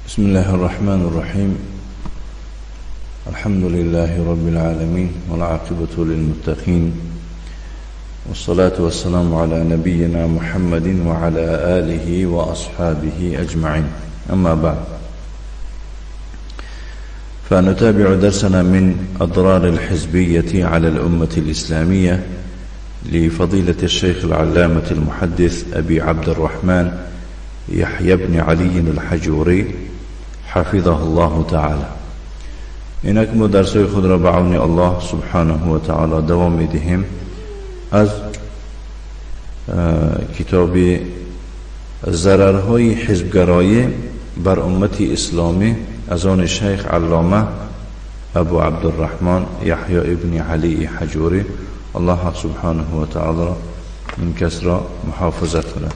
بسم الله الرحمن الرحيم. الحمد لله رب العالمين والعاقبة للمتقين والصلاة والسلام على نبينا محمد وعلى آله وأصحابه أجمعين. أما بعد، فنتابع درسنا من أضرار الحزبية على الأمة الإسلامية لفضيلة الشيخ العلامة المحدث أبي عبد الرحمن يحيى بن علي الحجوري حفظه الله تعالى. اینک ما درس‌های خود را به عون الله سبحانه و تعالی دوام می‌دهیم از کتاب ضررهای حزبگرایی بر امت اسلامی از آن شیخ علامه ابو عبدالرحمن یحیی ابن علی حجوری. الله سبحانه و تعالی این کس را محافظت کند.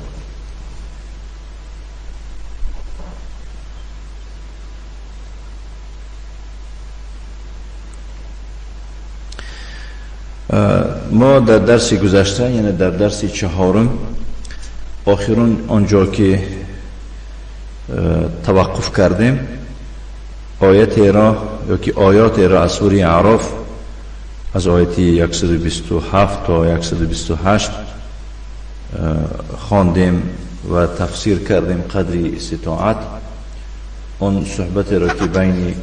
ما در درس گذشته، یعنی در درس چهارم، آخرون آنجا که توقف کردیم، آیت را یا که آیات را از سوره اعراف از آیت 127 تا 128 خواندیم و تفسیر کردیم قدری استطاعت آن صحبت را که بین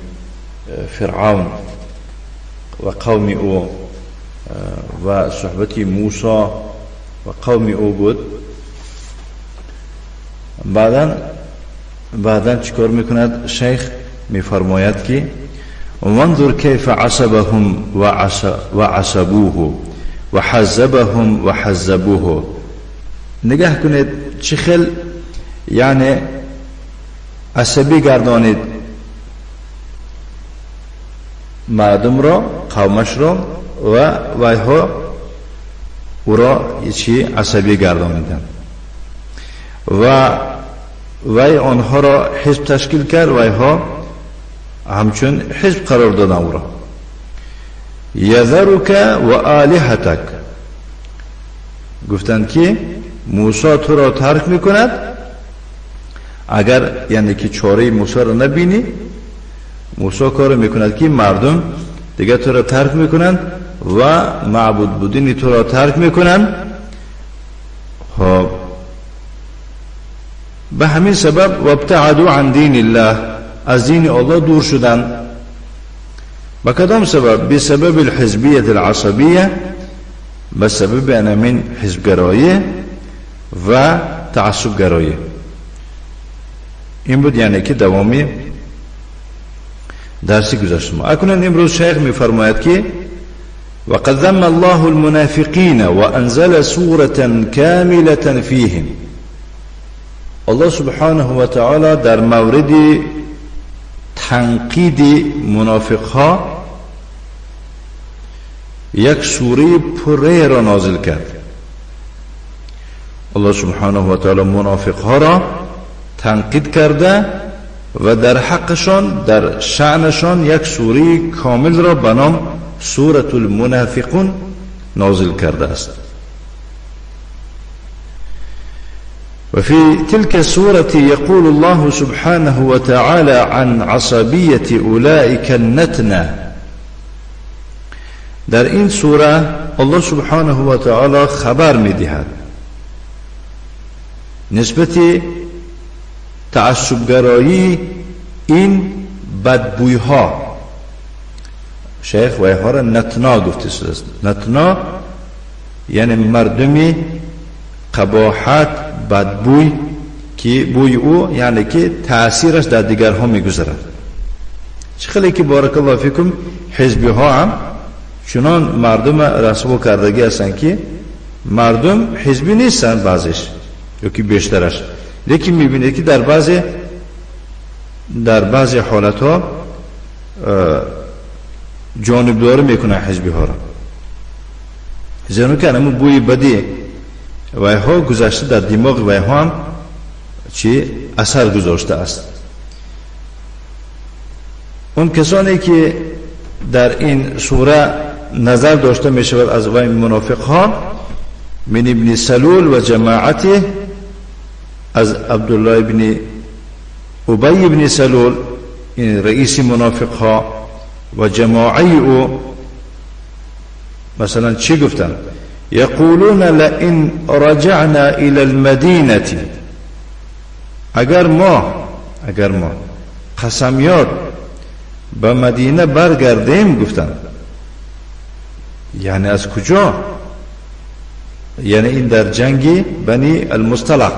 فرعون و قوم او و صحبت موسی و قوم او بود. بعداً چیکار میکند؟ شیخ میفرماید که وانظر كيف عصبهم وعصبوه وحزبهم وحزبوه. نگاه کنید چه خیل یعنی عصبی گردانید مردم را، قومش را، و ویها او را چی عصبی گردانیدند و وی آنها را حزب تشکیل کرد، ویها همچون حزب قرار دادن او را. یذرک و آلهتک، گفتند که موسی تو را ترک میکند اگر یعنی که چاره موسی را نبینی. موسی کار میکند که مردم دیگه تو را ترک میکنند و معبود بودن تو را ترک میکنند. خب به همین سبب وابتعدوا عن دین الله، از دین الله دور شدند. به کدام سبب؟ به سبب الحزبیت العصبیه، به سبب انمین حزبگرایی و تعصبگرایی. این بود یعنی که دوامی درسی گذشت ما. اکنون امروز شیخ میفرماید که وقد ذم الله المنافقین وانزل سورة كاملة فیهم. الله سبحانه و تعالی در مورد تنقید منافق ها یک سوره پره را نازل کرد. الله سبحانه و تعالی منافق ها را تنقید کرده و در حقشان، در شأنشان یک سوره کامل را به نام سورة المنافقون نازل کرده است. وفي تلك السورة يقول الله سبحانه وتعالى عن عصبية أولئك النتنة. در این سوره الله سبحانه وتعالى خبر می‌دهد نسبت تعصبگرایی این بدبویها. شیخ ویها را نتنا گفته شده است. نتنا یعنی مردمی قباحت، بدبوی، که بوی او یعنی که تأثیرش در دیگرها میگذرد. چه خیلی که بارک الله فیکم حزبی ها هم چنان مردم رسوا کردگی هستند که مردم حزبی نیستند بعضش یا که بیشترش، لیکن میبینید که در بعضی حالت ها جانبداری میکنه حزبی ها را، زیرا که همون بوی بدی ویها گذشته در دماغ ویها هم چی اثر گذاشته است. اون کسانی که در این سوره نظر داشته می شود از وی منافق ها، من ابن سلول و جماعته، از عبدالله ابن ابی ابن سلول رئیس منافق ها و جماعه او مثلا چی گفتن؟ یقولون لئن رجعنا الى المدینه، اگر ما قسمیات به مدینه برگردیم، گفتن یعنی از کجا؟ یعنی این در جنگ بنی المصطلق،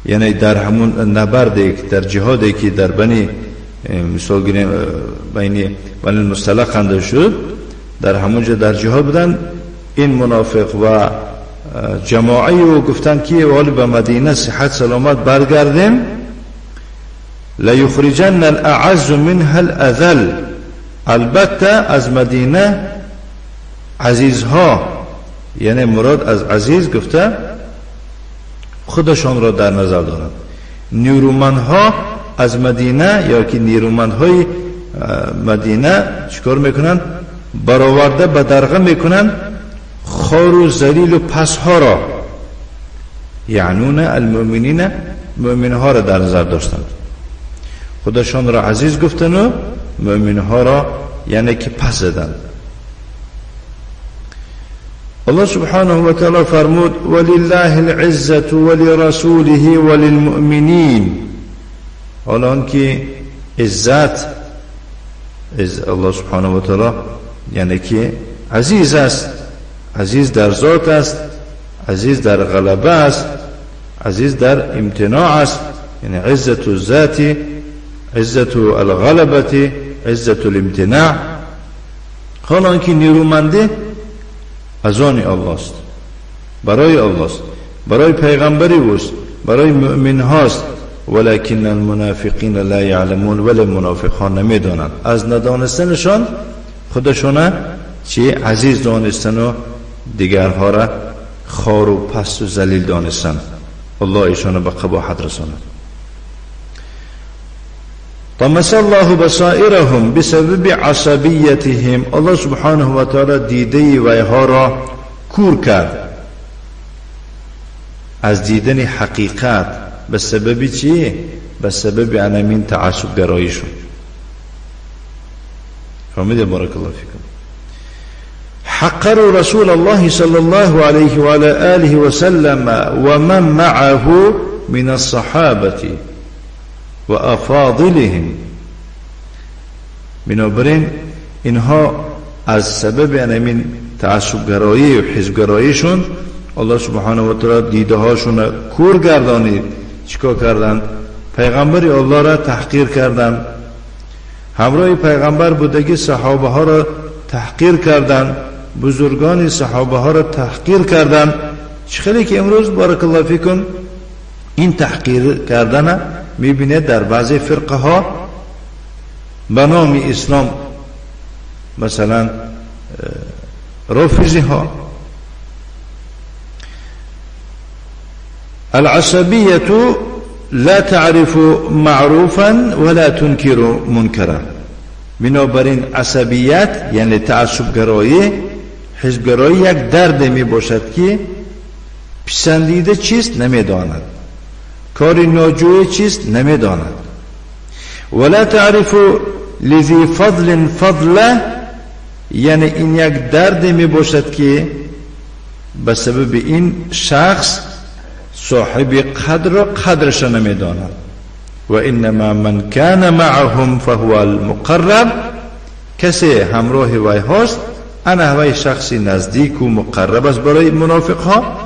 یعنی در همون نبردی در جهادی که در بنی مثال گیریم بین بنی المصطلق انده شد، در همونجا در جهاد بودن. این منافق و جماعه او گفتن که ولی به مدینه صحت سلامت برگردیم، لیخرجن الاعز منها الاذل، البته از مدینه عزیزها، یعنی مراد از عزیز گفته خودشان را در نظر دارند، نیرومندها از مدینه یا که نیرومندهای مدینه چیکار میکنند؟ برآورده به درغه میکنند خار و ذلیل و پسها را، یعنون المؤمنین، مؤمنها را در نظر داشتند، خودشان را عزیز گفتن و مؤمنها را یعنی که پس زدند. الله سبحانه و تعالی فرمود ولله العزة ولرسوله وللمؤمنین. حالا آنکه عزت الله سبحانه و تعالی یعنی که عزیز است، عزیز در ذات است، عزیز در غلبه است، عزیز در امتناع است، یعنی عزت الذات، عزت الغلبة، عزت الامتناع. حالا آنکه نیرومنده از آن الله است، برای الله است، برای پیغمبری اوست، برای مؤمن هاست. ولكن المنافقین لا یعلمون، ولی منافقان نمیدانند. از ندانستنشان خودشان چی عزیز دانستن و دیگرها را خوار و پست و ذلیل دانستن. الله ایشان به قباحت رساند. طمس الله بصائرهم بسبب عصبیتهم، الله سبحانه و تعالی دیده ویها را کور کرد از دیدن حقیقت، به سبب چی؟ به سبب انمین تعصب گراییشون. فهمیده؟ بارک الله فیکم. حقروا رسول الله صلى الله عليه وعلى آله وسلم ومن معه من الصحابة و افاضلهم. بنابراین اینها از سبب همین تعصبگرایی و حزبگراییشون الله سبحانه و تعالی دیده هاشون کور گردانید. چیکار کردند؟ پیغمبر الله را تحقیر کردند، همراه پیغمبر بودگی صحابه ها را تحقیر کردند، بزرگان صحابه ها را تحقیر کردند. خیلی که امروز بارک الله فیکم این تحقیر کردن میبینید در بعضی فرقه ها به نام اسلام، مثلا رافضی ها. العصبیة لا تعرف معروفا ولا تنکر منکرا. بنابراین عصبیت یعنی تعصبگرایی، حزبگرایی یک درد می باشد که پسندیده چیست نمیداند، کار ناجوی چیست نمیداند. ولا تعرف لذی فضل فضله، یعنی این یک درد می باشد که به سبب این شخص صاحب قدر و قدرش نمیداند. و انما من کان معهم فهو المقرب، کسی همراه وی هاست انا وی شخصی نزدیک و مقرب است برای منافق ها.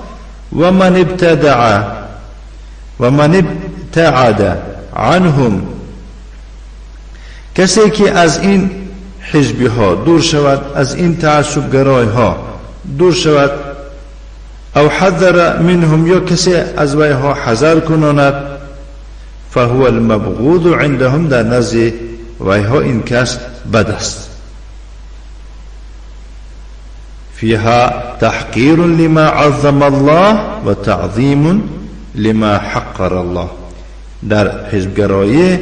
و من ابتدع و من ابتعد عنهم، کسی که از این حزبی ها دور شود، از این تعصبگرای ها دور شود، او حذر منهم، یا کسی از وی ها حذر کناند، فهو المبغوض عندهم، در نزد وی ها این کس بد است. فيها تحقير لما عظم الله و تعظیم لما حقر الله. در حزبگرایی،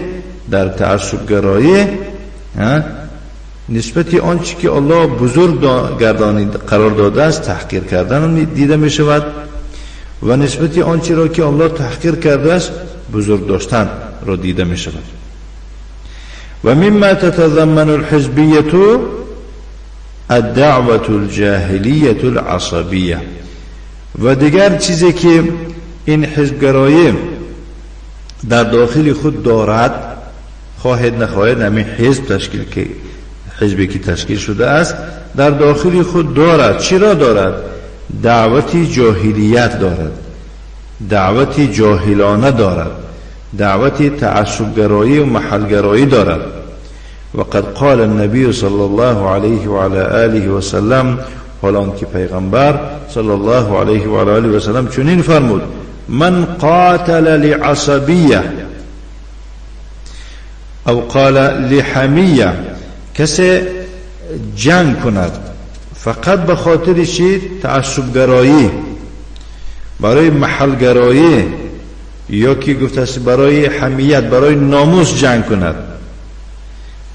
در تعصبگرایی، نسبت آنچه که الله بزرگ گردانید قرار داده است تحقیر کردن دیده می شود و نسبت آنچه را که الله تحقیر کرده است بزرگ داشتن را دیده می شود. و مما تتضمن الحزبیة الدعوة الجاهلیة العصبیه. و دیگر چیزی که این حزبگرایی در داخل خود دارد، خواهد نخواهد همین حزب تشکیل که حزبی که تشکیل شده است در داخل خود دارد. چرا دارد؟ دعوت جاهلیت دارد، دعوت جاهلانه دارد، دعوت تعصبگرایی و محلگرایی دارد. و قد قال النبی صلی الله علیه و علی آله و سلم، حالان که پیغمبر صلی الله علیه و علی آله و سلم چنین فرمود: من قاتل لعصبیه او قال لحمیه، کسی جنگ کند فقط به خاطر چی؟ تعصبگرایی، برای محلگرایی، یا که گفته است برای حمیت، برای ناموس جنگ کند،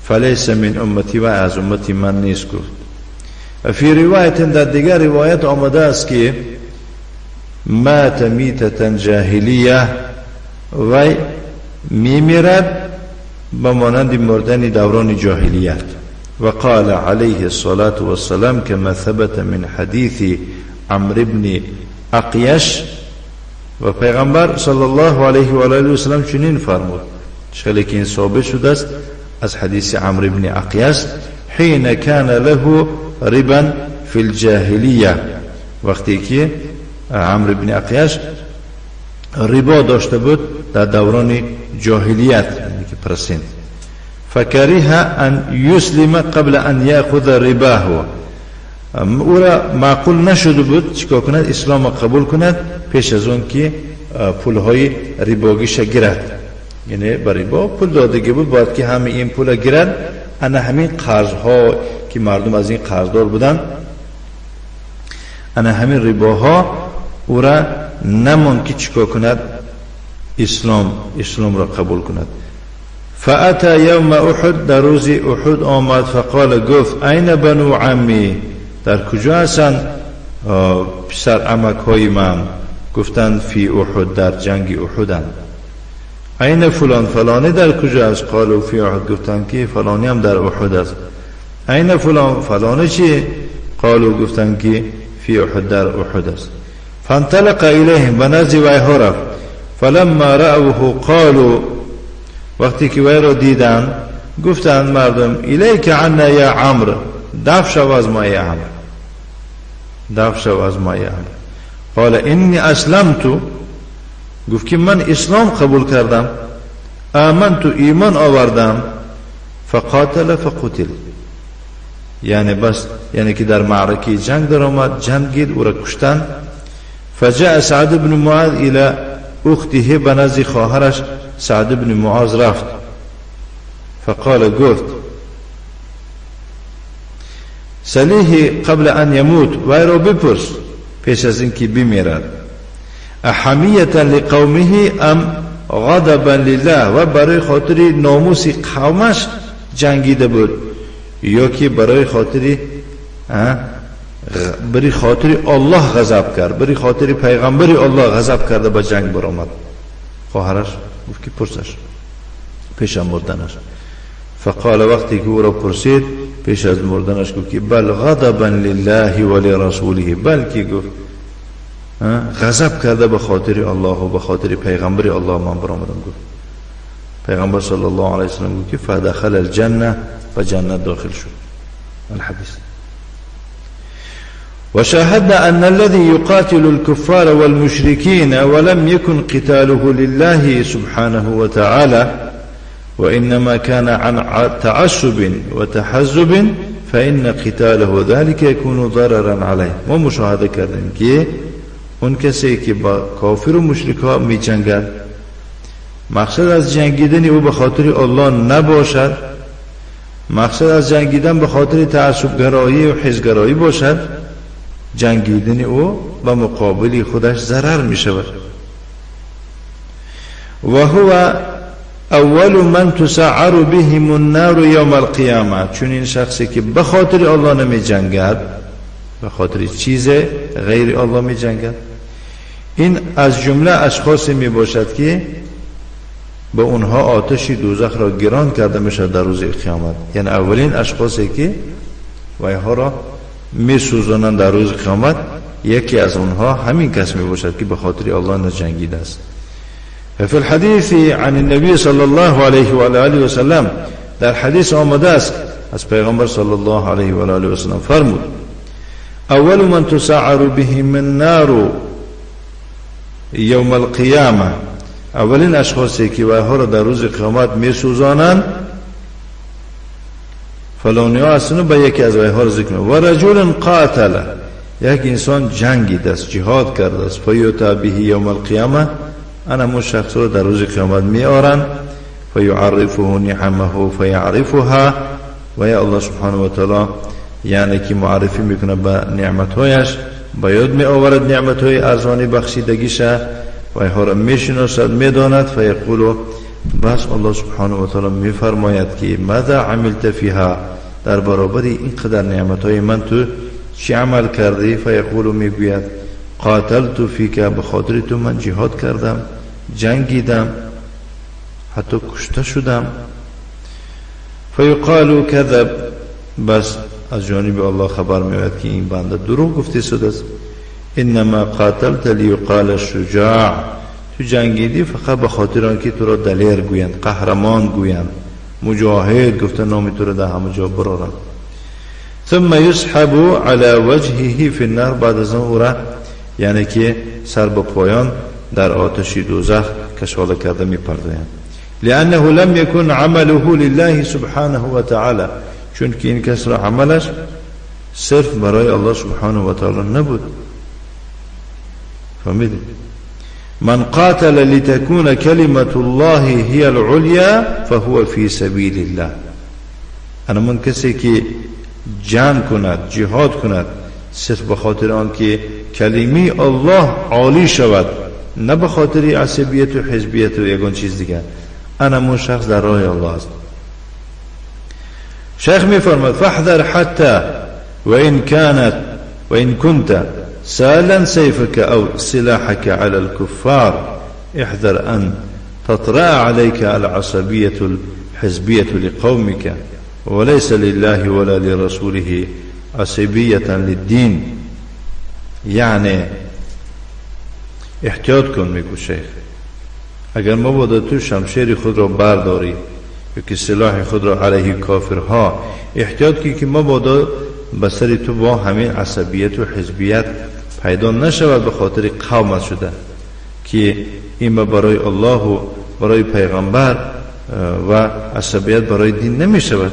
فلیس من امتی، و از امتی من نیست گفت. و فی روایت، در دیگر روایت آمده است که مات میتة جاهلیه، وی میمیرد به مانند مردن دوران جاهلیت. و قال علیه الصلاة والسلام كما ثبت من حدیث عمرو بن اقیش، و پیغمبر صلی الله علیه و آله و سلم چنین فرمود، خیلی که این ثابت شده است از حدیث عمرو بن اقیش: حین کان له ربا فی الجاهلیه، وقتی که عمرو بن اقیش ربا داشته بود در دوران جاهلیت، یعنی که پرسین، فکره ان یسلم قبل ان یاخذ رباه، او را معقول نشده بود چیکار کند؟ اسلام قبول کند پیش از اون که پولهای رباگیش گیرد، یعنی به ربا پول دادگی بود، باید که همه این پول گیرد. انا همین قرضها که مردم از این قرضدار بودن، انا همین رباها او را نمون که چیکار کند؟ اسلام را قبول کند. فأتى یوم احد، در روز احد آمد، فقال، گفت: این بنو عمی، در کجا هستند پسر عمک های من؟ گفتند: فی احد، در جنگ احدند. این فلان، فلانی در کجا است؟ قالوا فی احد، گفتند که فلانی هم در احد است. این فلان، فلانی چی؟ قالوا، گفتند که فی احد، در احد است. فانطلق الیهم، به نزد ویها رفت. فلما رأوه قالوا، وقتی که وی را دیدند گفتند مردم: الیک عنا یا عمرو، دفع شو از ما ای عمرو، دفع شو از ما ای عمرو. قال انی اسلمت، گفت که من اسلام قبول کردم، آمنت، ایمان آوردم. فقاتل فقتل، یعنی بس، یعنی که در معرکه جنگ در آمد، جنگید، او را کشتن. فجاء سعد بن معاذ الى اخته، به نزد خواهرش سعد بن معاذ رفت. فقال، گفت: سلیه قبل ان یموت، وی را بپرس پیش از اینکه بمیرد، احمیة لقومه ام غضبا لله، و برای خاطر ناموس قومش جنگیده بود یا که برای خاطر الله غضب کرد، برای خاطر پیغمبر الله غضب کرده به جنگ برآمد؟ خواهرش گفت که پرسش پیش از مردنش. فقال، وقتی که او را پرسید پیش از مردنش، گفت که بل غضبا لله و لرسوله، بلکه گفت غضب کرده به خاطر الله و به خاطر پیغمبر الله من برآمدم. گفت پیغمبر صلی الله علیه وسلم گفت که فدخل الجنه، به جنت داخل شد. الحديث. وشاهدنا أن الذي يقاتل الكفار والمشركين ولم يكن قتاله لله سبحانه وتعالى وإنما كان عن تعصب وتحزب فإن قتاله ذلك يكون ضررا عليه. ما مشاهده کردیم که اون کسی که با کافر و مشرک ها می جنگد، مقصد از جنگیدن او به خاطر الله نباشد، مقصد از جنگیدن به خاطر تعصبگرایی و حزبگرایی باشد، جنگیدن او به مقابل خودش ضرر می شود. و هو اول من تسعر بهم النار یوم القیامه، چون این شخصی که به خاطر الله نمی جنگد، به خاطر چیز غیر الله می جنگد، این از جمله اشخاصی می باشد که به اونها آتش دوزخ را گران کرده میشد در روز قیامت. یعنی اولین اشخاصی که ویها را میسوزانند در روز قیامت، یکی از اونها همین کس می باشد که به خاطر الله نجنگیده است. فی الحدیث عن النبی صلی الله علیه و آله و سلم، در حدیث آمده است از پیغمبر صلی الله علیه و آله و سلم فرمود: اول من تسعر بهم النار یوم القیامه، اولین اشخاصی که ویها را در روز قیامت میسوزانند فلانی ها هستند، به یکی از ویها را ذکر. و رجل قاتل، یک انسان جنگیده است، جهاد کرده است، فیؤتی به یوم القیامه، انا مو شخص را در روز قیامت میآرند، فیعرفه نعمه فیعرفها، و یا الله سبحانه و تعالی یعنی که معرفی میکنه به نعمتهایش، به یاد می آورد نعمتهای ارزانی بخشیدگیش و اینها را میشناسد، میداند. فیقول، بس الله سبحانه و تعالی میفرماید که ماذا عملت فیها، در برابر اینقدر نعمتهای من تو چی عمل کردی؟ فیقول، میگوید قاتلت فیک، به خاطر تو من جهاد کردم، جنگیدم، حتی کشته شدم. فیقال کذب، بس از جانب الله خبر میآید که این بنده دروغ گفته شده است. انما قاتلت لیقال شجاع، تو جنگیدی فقط به خاطر آنکه تو را دلیر گویند، قهرمان گویند، مجاهد گفته نام تو را در همه جا برارند. ثم یسحب على وجهه فی النار، بعد از آن او را یعنی که سر به پایان در آتش دوزخ کشاله کرده میپردایند. لأنه لم يكن عمله لله سبحانه وتعالى، چون که این کس را عملش صرف برای الله سبحانه و تعالی نبود. فهمیدید؟ من قاتل لتكون كلمة الله هي العليا فهو في سبيل الله. انا من کسی که جنگ کند، جهاد کند، صرف به خاطر آن که کلمه الله عالی شود، نه به خاطر عصبیت و حزبیت و یگان چیز دیگر، انا من شخص در راه الله است. شیخ میفرماد فاحذر حتى وإن كانت وإن كنت سالا سيفك أو سلاحك على الكفار احذر أن تطرأ عليك العصبية الحزبية لقومك وليس لله ولا لرسوله عصبية للدين. یعنی احتیاط کن، میگو شیخ، اگر مبادا تو شمشیر خود را برداری یا که سلاح خود را علیه کافرها، احتیاط کی که مبادا به سر تو با همین عصبیت و حزبیت پیدا نشود به خاطر قومت شده که این برای الله و برای پیغمبر و عصبیت برای دین نمی شود.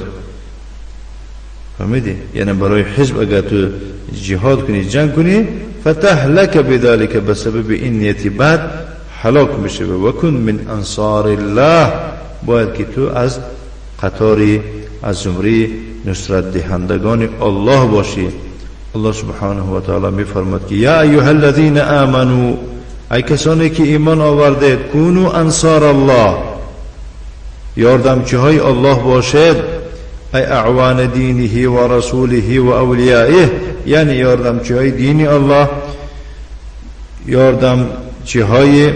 فهمیدی؟ یعنی برای حزب اگر تو جهاد کنی، جنگ کنی، فتهلک بذلك، به سبب این نیت بد هلاک میشه. و کن من انصار الله، باید که تو از قطاری از زمره نصرت دهندگان الله باشی. الله سبحانه و تعالی میفرماد که یا ایها الذین آمنوا، ای کسانی که ایمان آوردید، کونوا انصار الله، یاردمچی های الله باشید، ای اعوان دینه و رسوله و اولیائه، یعنی یاردمچی های دین الله، یاردمچی های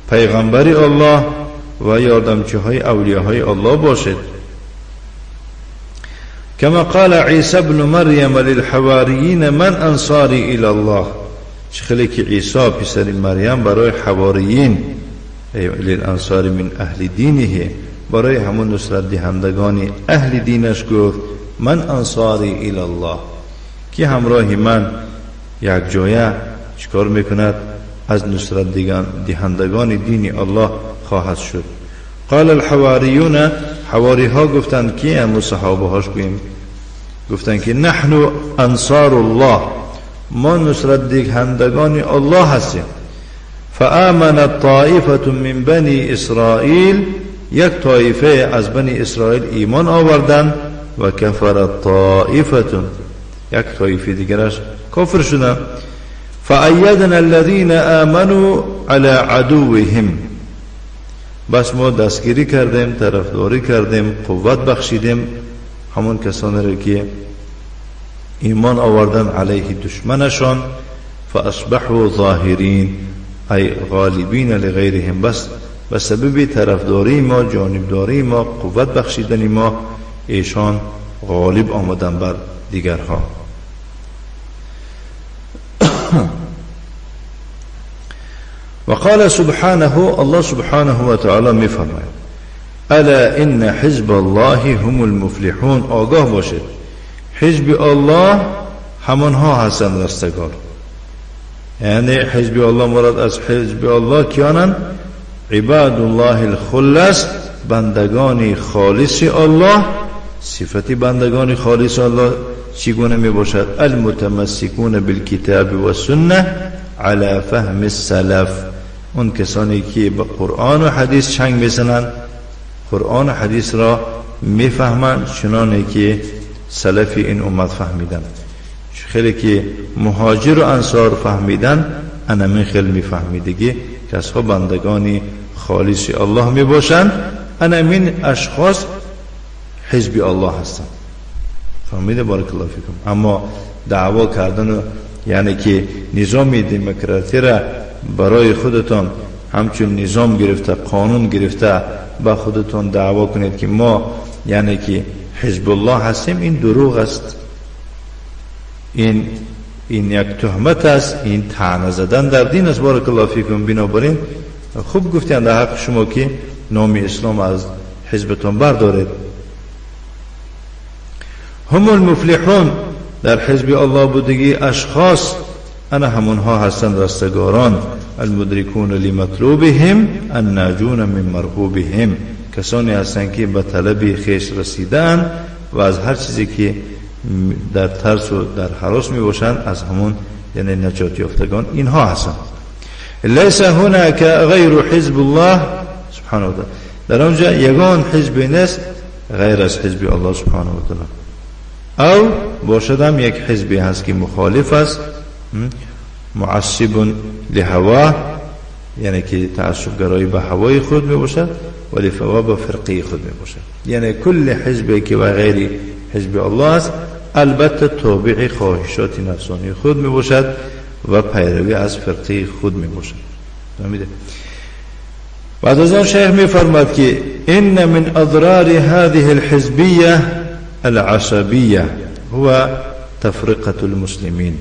پیغمبر الله و یاردمچی های اولیاهای الله باشید. كما قال عيسى ابن مريم للحواريين من انصاري الى الله، خیلی که عیسی پسر مریم برای حواریین ای للانصار من اهل دینه، برای همون نصرت دهندگان اهل دینش گفت من انصاری الی الله، که همراه من یک جایه چیکار میکند؟ از نصرت دهندگان دین الله خواهد شد. قال الحواریون، حواری ها گفتند که همون صحابه هاش گوییم، گفتند که نحن انصار الله، ما نصرت دهندگان الله هستیم. فآمنت طائفة من بنی اسرائیل، یک طایفه از بنی اسرائیل ایمان آوردند، و کفرت طائفة، یک طایفه دیگرش کافر شدند. فأیدنا الذین آمنوا على عدوهم، بس ما دستگیری کردیم، طرفداری کردیم، قوت بخشیدیم همون کسانی را که ایمان آوردن علیه دشمنشان. فاصبحوا ظاهرین ای غالبین لغیرهم، بس به سبب طرفداری ما، جانبداری ما، قوت بخشیدن ما، ایشان غالب آمدن بر دیگرها. و قال سبحانه، الله سبحانه و تعالی میفرماید الا ان حزب الله هم المفلحون. آگاه باشید حزب الله همانها هستند رستگار. یعنی حزب الله، مراد از حزب الله کیانند؟ عباد الله الخلص، بندگان خالص الله. صفت بندگان خالص الله چگونه می باشد؟ المتمسکون بالکتاب و سنه علی فهم السلف. اون کسانی که به قرآن و حدیث چنگ میزنند، قرآن و حدیث را میفهمند چنانه که سلف این امت فهمیدن. خیلی که مهاجر و انصار فهمیدن، انا من خیلی میفهمیدگی که اصحاب بندگان خالص الله میباشند، انا من اشخاص حزب الله هستند. فهمیده؟ بارک الله فیکم. اما دعوا کردن یعنی که نظام دموکراتی را برای خودتان همچون نظام گرفته، قانون گرفته، با خودتان دعوا کنید که ما یعنی که حزب الله هستیم، این دروغ است، این یک تهمت است، این طعنه زدن در دین است. بارک الله فیکم. بنابراین خوب گفتین در حق شما که نام اسلام از حزبتان بردارید. هم المفلحون، در حزب الله بودگی اشخاص انا همونها هستند رستگاران. المدرکون لمطلوبهم الناجون من مرغوبهم، کسانی هستند که به طلب خیش رسیدن و از هر چیزی که در ترس و در هراس می باشند از همون یعنی نجات یافتگان اینها هستند. لیس هناک غیر حزب الله سبحانه و تعالی، در آنجا یگان حزب نیست غیر از حزب الله سبحانه و تعالی. او باشدم یک حزبی هست که مخالف است، معصب لهواه، یعنی که تعصبگرایی به هوای خود می باشد، ولی فوا به فرقه خود می باشد. یعنی کل حزبی که و غیر حزب الله است البته تابع خواهشات نفسانی خود می باشد و پیروی از فرقه خود می باشد. فهمیده؟ بعد از آن شیخ می فرماد که ان من اضرار هذه الحزبیه العصبیه هو تفرقه المسلمین.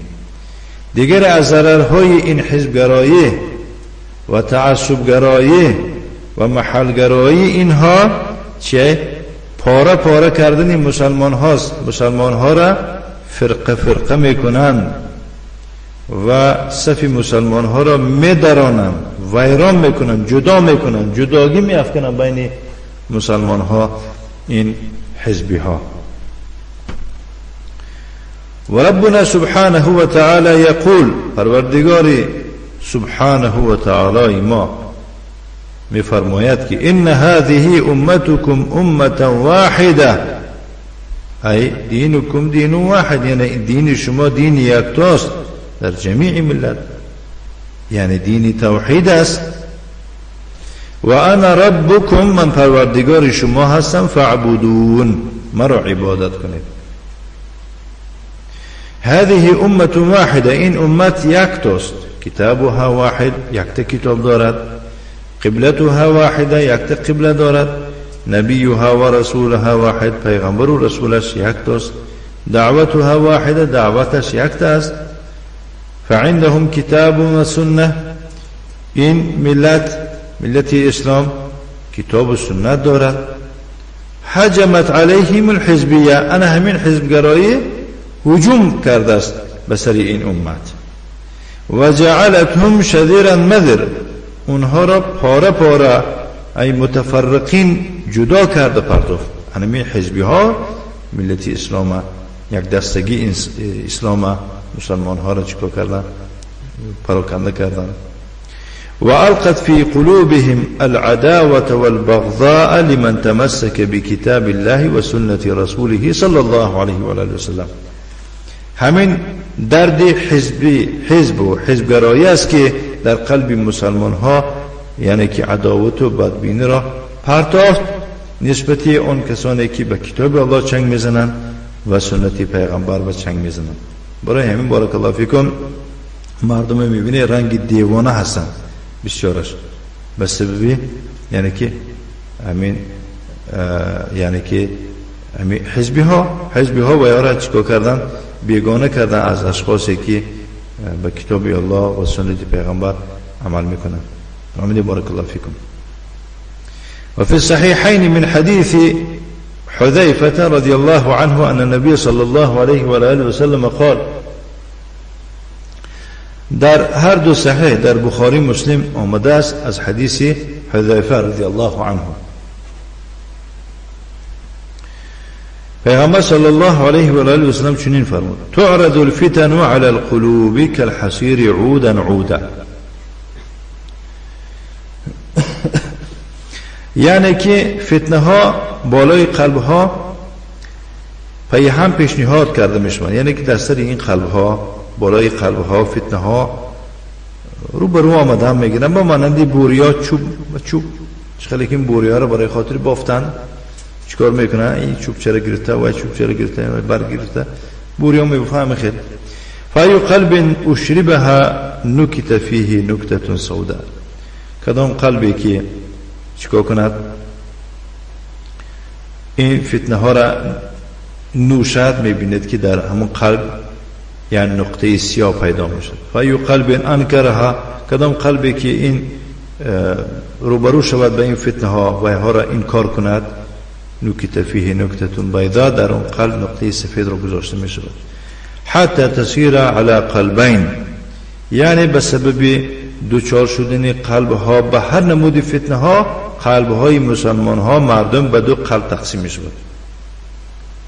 دیگر از ضررهای این حزبگرایی و تعصبگرایی و محلگرایی اینها چه؟ پاره پاره کردن مسلمان هاست. مسلمان ها را فرقه فرقه میکنند و صف مسلمان ها را میدرانند، ویران میکنند، جدا میکنند، جداگی میافکنند بین مسلمان ها این حزبی ها. و ربنا سبحانه و تعالی یقول، پروردگاری سبحانه و تعالی ما میفرماید که ان هذه امتكم امه واحده، ای دینکم دین واحد، یعنی دین شما دین یکتاست در جمیع ملت، یعنی دین توحید است. و انا ربکم، من پروردگار شما هستم، فاعبدون، مرا عبادت کنید. هذه امه واحده، این امت یکتاست، کتابها واحد، یکتا کتاب دارد، قبلتها واحده، یکتا قبله دارد، نبیها و رسولها واحد، پیغمبر و رسولش یکتاست، دعوتها واحده، دعوتش یکتا است. فعندهم کتاب و سنه، این ملت، ملت اسلام کتاب و سنت دارد. هجمت علیهم الحزبیه، انا همین حزبگرایی هجوم کرده است به سر این امت. و جعلتهم شذیرا مذر، اونها را پاره پاره ای متفرقین جدا کرده پرتوف. همین حزبی ها ملت اسلام یک دستگی اسلام مسلمان ها را چیکار کردن؟ پراکنده کردن. و القت فی قلوبهم العداوة والبغضاء لمن تمسك بكتاب الله وسنة رسوله صلى الله عليه وآله وسلم. همین درد حزبی، حزب و حزبگرایی است که در قلب مسلمان ها یعنی که عداوت و بدبینی را پرتافت نسبت آن کسانی که به کتاب الله چنگ میزنند و سنت پیغمبر به چنگ میزنند. برای همین بارک الله فیکم مردم میبینه رنگ دیوانه هستند بسیارش به سبب یعنی که همین یعنی که همین حزبی ها و یارا چیکار کردن؟ بیگانه کردن از اشخاصی که به کتاب الله و سنت پیغمبر عمل میکنن. فهمیدی؟ بارک الله فیکم. وفي الصحيحين من حديث حذيفة رضي الله عنه أن النبي صلى الله عليه وآله وسلم قال. در هر دو صحیح در بخاری مسلم آمده است از حدیث حذیفه رضی الله عنه، پیغمبر صلی الله علیه و آله و سلم چنین فرمود: تعرض الفتن على القلوب كالحصير عودا عودا. یعنی که فتنه ها بالای قلب ها پی هم پیشنهاد کرده میشوند، یعنی که در سر این قلب ها، بالای قلب ها فتنه ها رو به رو آمده هم میگیرن، با مانند بوریا چوب و چوب. چخلی که این بوریا رو برای خاطر بافتن چیکار میکنن؟ این چوب چرا گرفته و چوب چرا گرفته و برگ گرفته، بوریا میبافه همه خیر. فای قلب اشربها نکت فیه نکته سودا. کدام قلبی که چیکار کند؟ این فتنه ها را نوشد، میبیند که در همون قلب یعنی نقطه سیاه پیدا میشد. فای قلب انکرها، کدام قلبی که این روبرو شود به این فتنه ها و اینها را انکار کند، نکته فیه نکته بیضا، در اون قلب نقطه سفید رو گذاشته می شود. حتی تصیر علی قلبین، یعنی به سبب دوچار شدن قلب ها به هر نمود فتنه ها، قلب های مسلمان ها مردم به دو قلب تقسیم می شود.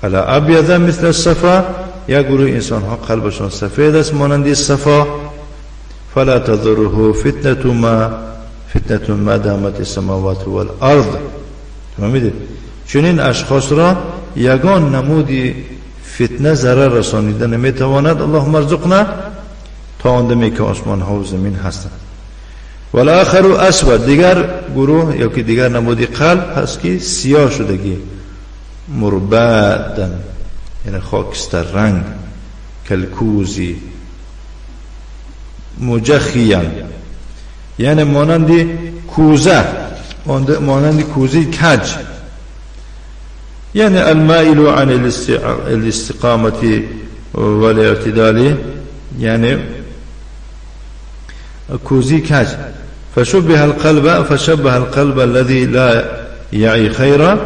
علی ابیض مثل الصفا، یک گروه انسان ها قلبشان سفید است مانند صفا، فلا تضره فتنه ما دامت السماوات والارض. فهمیدید؟ چنین اشخاص را یگان نمود فتنه ضرر رسانیده نمیتواند. اللهم ارزقنا تا آن دمی که آسمان ها و زمین هستند. والآخر اسود، دیگر گروه یا که دیگر نمود قلب هست که سیاه شدگی، مربادن یعنی خاکستر رنگ، کلکوزی مجخیان یعنی مانند کوزه، مانند کوزه کج، یعنی المائل عن الاستقامة والاعتدال، یعنی کوزی کج. فشبه القلب الذي لا يعي خيرا،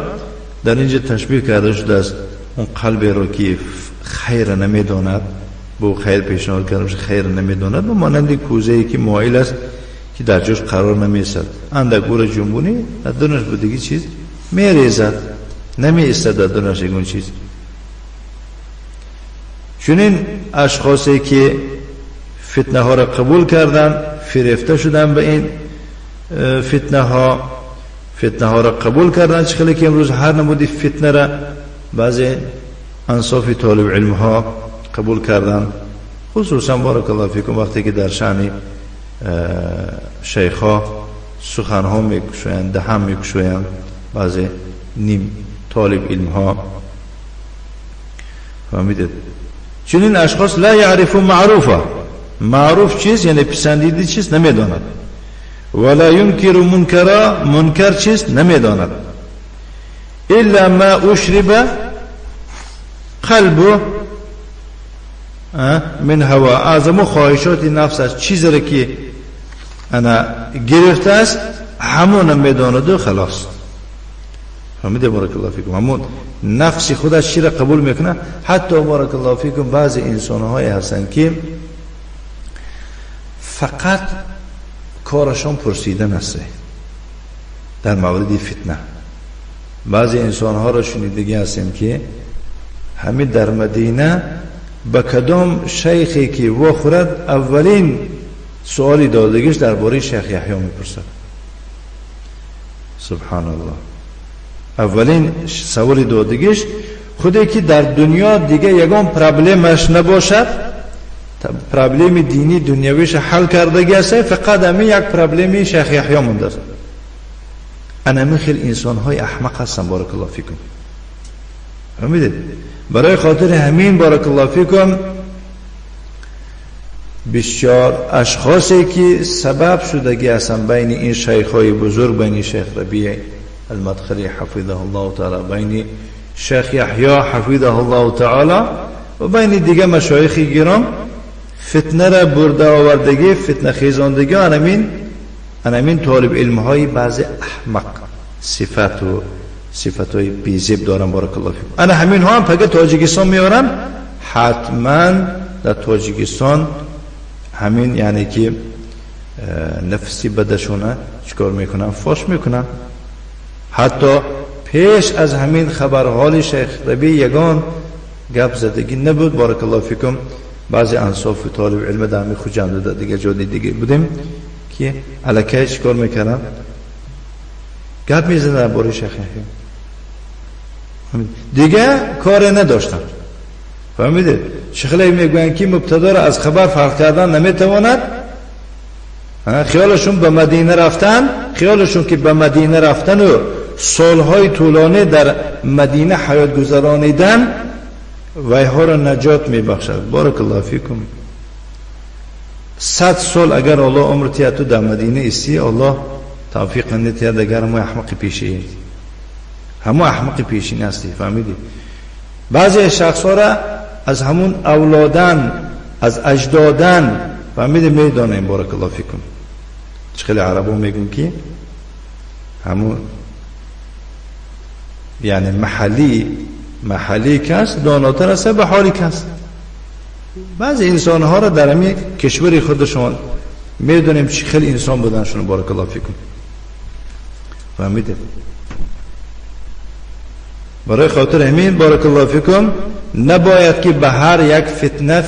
در اینجا تشبیه کرده شده است اون قلب رو که خیر نمیداند، با خیر پیشنهاد کرده میشه خیر نمیداند، به مانند کوزه‌ای که مایل است که در جاش قرار نمیسد، اندک گور جنبونی در درونش به دیگه چیز میریزد، نمیایستد در درونش یگون چیز. چنین اشخاصی که فتنه ها را قبول کردن، فریفته شدن به این فتنه ها، فتنه ها را قبول کردن، چه که امروز هر نمودی فتنه را بعضی انصاف طالب علم ها قبول کردن، خصوصا بارک الله فیکم وقتی که در شأن شیخ ها سخن ها میکشویند، دهم میکشویند، بعضی نیم طالب علم ها. فهمیدید؟ چنین اشخاص لا یعرف معروفه، معروف چیز یعنی پسندیده چیز نمیداند، ولا ینکر منکرا، منکر چیز نمیداند، الا ما اشرب قلبه من هوا، اعظم خواهشات نفس است، چیزی را که انا گرفته است همون میداند و خلاص. فهمیده؟ بارک الله فیکم. همون نفس خودش چی را قبول میکنه. حتی بارک الله فیکم بعضی انسان های هستند که فقط کارشان پرسیدن است در مورد فتنه. بعضی انسان ها را شنیدگی هستیم که همه در مدینه به کدام شیخی که واخورد اولین سوالی دادگیش درباره شیخ یحیی میپرسد. سبحان الله، اولین سوال دادگیش خودی که در دنیا دیگه یگان پرابلمش نباشد، پرابلم دینی دنیاویش حل کردگی است، فقط همین یک پرابلم شیخ یحیی مونده است. انا خیلی انسان های احمق هستن بارک الله فیکم. فهمیدید؟ برای خاطر همین بارک الله فیکم بسیار اشخاصی که سبب شدگی هستند بین این شیخ های بزرگ، بین شیخ ربیع المدخلی حفظه الله تعالی، بین شیخ یحیی حفظه الله تعالی و بین دیگه مشایخ گرام فتنه را برده آوردگی، فتنه خیزاندگی انمین طالب علم های بعضی احمق صفت و صفت های بیزیب دارن. بارک الله فیکم. انا همین ها هم پگه تاجیکستان میارن، حتما در تاجیکستان همین یعنی که نفسی بدشونه چیکار میکنن؟ فاش میکنن. حتی پیش از همین خبرحال شیخ ربیع یگان گپ زدگی نبود. بارک الله فیکم. بعضی انصاف طالب علم در همین خوجند در دیگه جای دیگه بودیم که الکی چیکار میکردن؟ گپ میزدن درباره شیخ یحیی، دیگه کار نداشتن. فهمیدید؟ شیخ میگویند که مبتدا را از خبر فرق کردن نمیتواند. خیالشون به مدینه رفتن، خیالشون که به مدینه رفتن و سالهای طولانی در مدینه حیات گذرانیدن ویها را نجات میبخشد. بارک الله فیکم. 100 سال اگر الله عمر تیه تو در مدینه ایستی، الله توفیق نتیه اگر همو احمق پیشی، همو احمق پیشین هستی. فهمیدی؟ بعضی شخص ها را از همون اولادن، از اجدادن، فهمیدی، میدانیم. بارک الله فیکم. چه خیلی عربا میگن که همون یعنی محلی کس داناتر است به حالی کس. بعضی انسان ها را در همین کشور خودشون میدونیم چه خیلی انسان بودنشون. بارک الله فیکم. فهمیدید؟ برای خاطر همین بارک الله فیکم نباید که به هر یک فتنه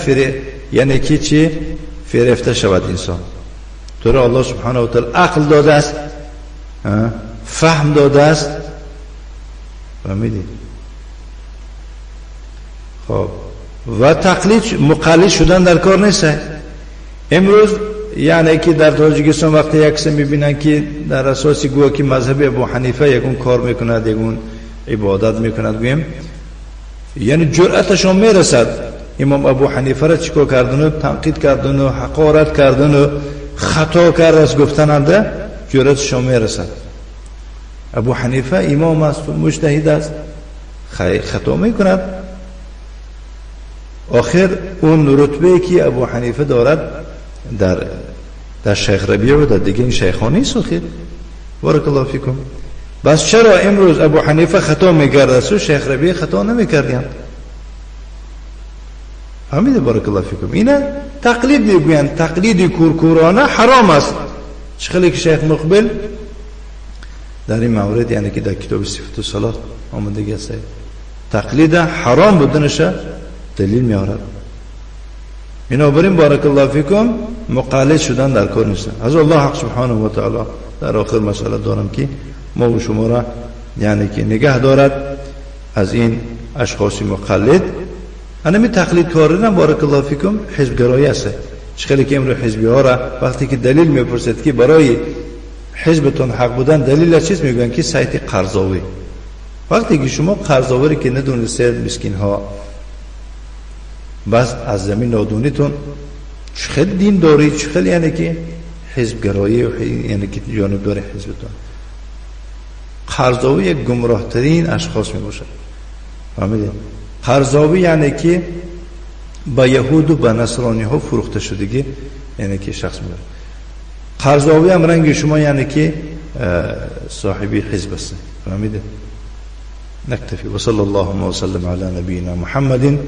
یعنی که چی فریفته شود انسان. تو را الله سبحانه و تعالی عقل داده است، فهم داده است. فهمیدید؟ خب و تقلید مقلد شدن در کار نیست. امروز یعنی که در تاجیکستان وقتی یک کسی میبینن که در اساس گویا که مذهب ابو حنیفه یکون کار میکند، یکون عبادت میکند، گویم یعنی جرأتشان میرسد امام ابو حنیفه را چیکار کردن و تنقید کردن و حقارت کردن و خطا کرد است گفتن، جرأتشان میرسد. ابو حنیفه امام است و مجتهد است، خطا میکند. آخر اون رتبه که ابو حنیفه دارد در شیخ ربیع و در دیگه این شیخان نیست. آخر بارک الله فیکم. بس چرا امروز ابو حنیفه خطا میکرد است و شیخ ربیع خطا نمیکردند؟ فهمیده؟ بارک الله فیکم. اینه تقلید میگویند. تقلید کورکورانه حرام است. چه که شیخ مقبل در این مورد یعنی که در کتاب صفت الصلات آمده است، تقلید حرام بودنش دلیل میارد. بنابراین بارک الله فیکم مقلد شدن در کار نیست. از الله حق سبحانه و تعالی در آخر مسئله دارم که ما و شما را یعنی که نگه دارد از این اشخاص مقلد. انمی تقلید کردن بارک الله فیکم حزبگرایی است. چه خیلی که امروز حزبی ها را وقتی که دلیل میپرسید که برای حزبتون حق بودن دلیل چیز، میگن که سایت قرضاوی. وقتی که شما قرضاوی که ندونستید مسکین ها، بس از زمین نادونیتون چه دین داری، چه یعنی که حزبگرایی، یعنی که جانب داره حزبتون. قرضاوی یک گمراه ترین اشخاص می باشد. فهمیدید؟ قرضاوی یعنی که با یهود و با نصرانی ها فروخته شدگی یعنی که شخص می باشد. قرضاوی هم رنگ شما یعنی که صاحبی حزب است. فهمیدید؟ نكتفي وصلى الله وسلم على نبينا محمد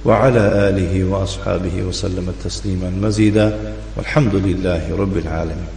وعلى آله وأصحابه وسلم تسليما مزيدا والحمد لله رب العالمين.